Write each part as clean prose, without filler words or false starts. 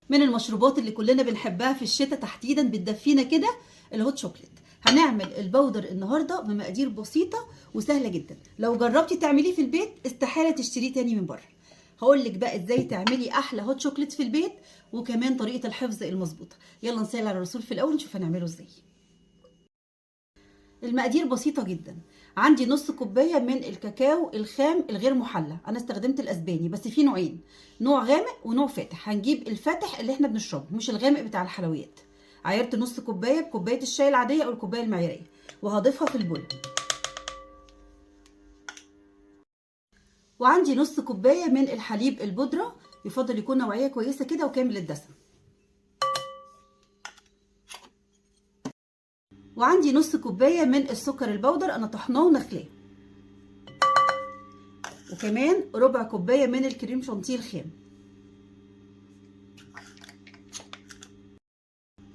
من المشروبات اللي كلنا بنحبها في الشتاء تحديدا، بتدفينا كده، ال hot chocolate. هنعمل ال powder النهارده بمقادير بسيطة وسهلة جدا، لو جربتي تعمليه في البيت استحالة تشتريه تاني من بره. هقول لك بقى ازاي تعملي احلى hot chocolate في البيت، وكمان طريقه الحفظ المظبوطه. يلا نسال على الرسول في الاول نشوف هنعمله ازاي. المقادير بسيطة جدا. عندي نص كوباية من الكاكاو الخام الغير محلى، انا استخدمت الاسباني بس في نوعين، نوع غامق ونوع فاتح. هنجيب الفاتح اللي احنا بنشربه مش الغامق بتاع الحلويات. عايرت نص كوباية بكوبايه الشاي العادية او الكوباية المعياريه، وهضيفها في البول. وعندي نص كوباية من الحليب البودره، يفضل يكون نوعية كويسة كده وكامل الدسم. وعندي نص كوباية من السكر البودر، انا طحناه ونخلاه. وكمان ربع كوباية من الكريم شانتيه الخام.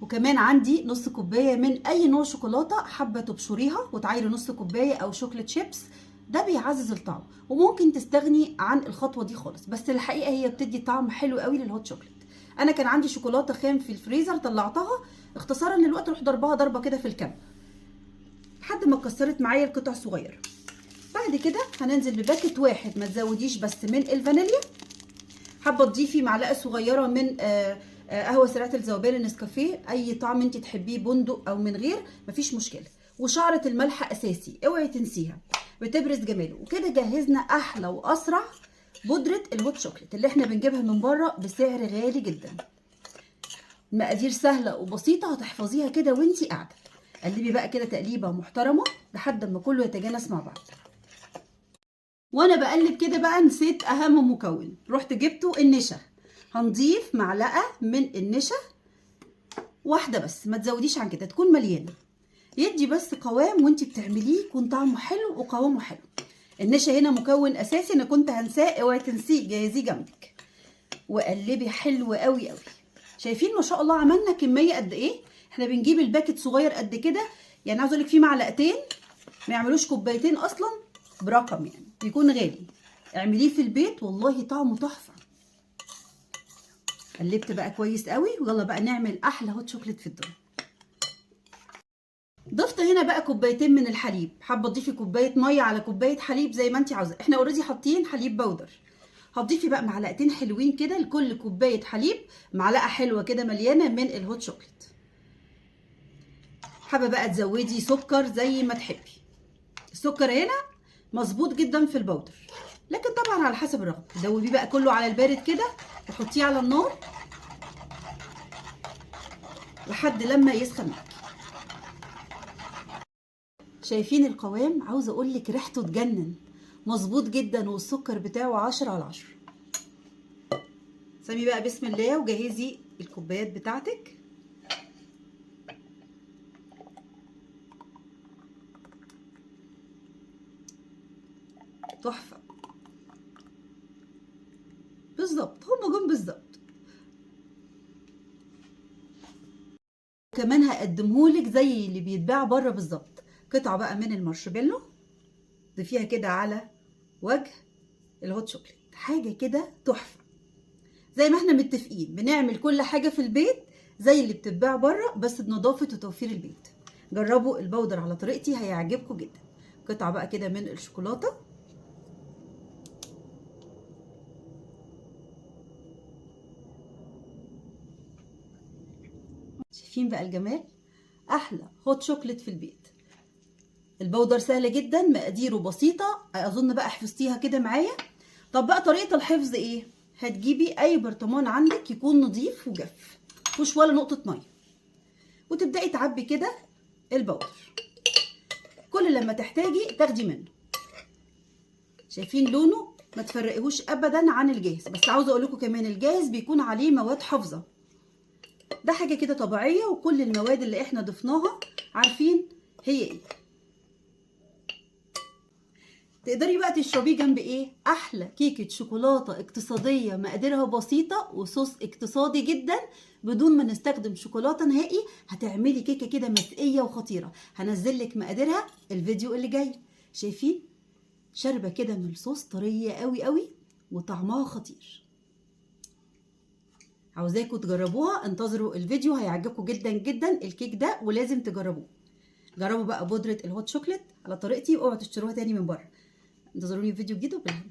وكمان عندي نص كوباية من اي نوع شوكولاتة حابة تبشريها وتعايري نص كوباية او chocolate chips، ده بيعزز الطعم. وممكن تستغني عن الخطوة دي خالص، بس الحقيقة هي بتدي طعم حلو قوي لل hot chocolate. انا كان عندي شوكولاتة خام في الفريزر، طلعتها اختصارا للوقت، رحت ضربها ضربه كده في الكب لحد ما اتكسرت معايا القطع صغيرة. بعد كده هننزل بباكت واحد، ما تزوديش بس، من الفانيليا. حابة تضيفي معلقه صغيرة من قهوة سريعة الذوبان النسكافيه، اي طعم انت تحبيه، بندق او من غير، مفيش مشكلة. وشعره الملح اساسي، اوعي تنسيها، بتبرز جماله. وكده جهزنا احلى واسرع بودره ال hot chocolate اللي احنا بنجيبها من بره بسعر غالي جدا. مقادير سهلة وبسيطة، هتحفظيها كده وانتي قاعدة. قلبي بقى كده تقليبه محترمه لحد ما كله يتجانس مع بعض. وانا بقلب كده بقى نسيت اهم مكون، رحت جبته النشا. هنضيف معلقه من النشا واحدة بس، ما تزوديش عن كده، تكون مليانة، يدي بس قوام وانتي بتعمليه يكون طعمه حلو وقوامه حلو. النشا هنا مكون اساسي، انا كنت هنساه، اوعي تنسيه، جهزيه جنبك. وقلبي حلو قوي قوي. شايفين ما شاء الله عملنا كمية قد ايه؟ احنا بنجيب ال packet صغير قد كده، يعني عاوز اقول لك فيه معلقتين ما يعملوش كوبايتين اصلا برقم، يعني بيكون غالي. اعمليه في البيت والله طعمه تحفة. قلبت بقى كويس قوي، ويلا بقى نعمل احلى hot chocolate في الدنيا. ضفت هنا بقى كوبايتين من الحليب، حابة تضيفي كوباية مية على كوباية حليب زي ما انت عاوزه، احنا already حاطين حليب بودر. هتضيفي بقى معلقتين حلوين كده لكل كوباية حليب، معلقه حلوة كده مليانة من ال hot chocolate. حابة بقى تزودي سكر زي ما تحبي، السكر هنا مظبوط جدا في البودر، لكن طبعا على حسب الرغبة. دوبيه بقى كله على البارد كده وحطيه على النار لحد لما يسخن معاكي. شايفين القوام؟ عاوزه اقول لك ريحته تجنن، مظبوط جدا، والسكر بتاعه 10 على 10. سمي بقى بسم الله وجهزي الكوبايات بتاعتك. تحفة بالظبط، هما جم بالظبط. كمان هقدمهولك زي اللي بيتباع بره بالظبط. قطعه بقى من المارشميلو ضيفيها كده على وجه ال hot chocolate، حاجة كده تحفة. زي ما احنا متفقين بنعمل كل حاجة في البيت زي اللي بتتباع بره، بس بنظافه وتوفير البيت. جربوا ال powder على طريقتي هيعجبكم جدا. قطعه بقى كده من الشوكولاتة، شايفين بقى الجمال؟ احلى hot chocolate في البيت. ال powder سهل جدا، مقاديره بسيطة، اظن بقى حفظتيها كده معايا. طب بقى طريقه الحفظ ايه؟ هتجيبي اي برطمان عندك يكون نظيف وجاف، مفيهوش ولا نقطة مية، وتبداي تعبي كده ال powder. كل لما تحتاجي تاخدي منه. شايفين لونه؟ ما تفرقيهوش ابدا عن الجاهز. بس عاوزه اقول لكم كمان الجاهز بيكون عليه مواد حافظه، ده حاجة كده طبيعية، وكل المواد اللي احنا ضفناها عارفين هي ايه. تقدري بقى تشربيه جنب ايه؟ احلى كيكة شوكولاتة اقتصادية مقاديرها بسيطة وصوص اقتصادي جدا بدون ما نستخدم شوكولاتة نهائي. هتعملي كيكة كده مسقيه وخطيرة، هنزل لك مقاديرها الفيديو اللي جاي. شايفين؟ شاربه كده من الصوص، طرية قوي قوي وطعمها خطير. عاوزاكم تجربوها، انتظروا الفيديو هيعجبكم جدا جدا الكيك ده، ولازم تجربوه. جربوا بقى بودره ال hot chocolate على طريقتي، واوعوا تشتروها تاني من بره. انتظروني في فيديو جديد، وبالهنا.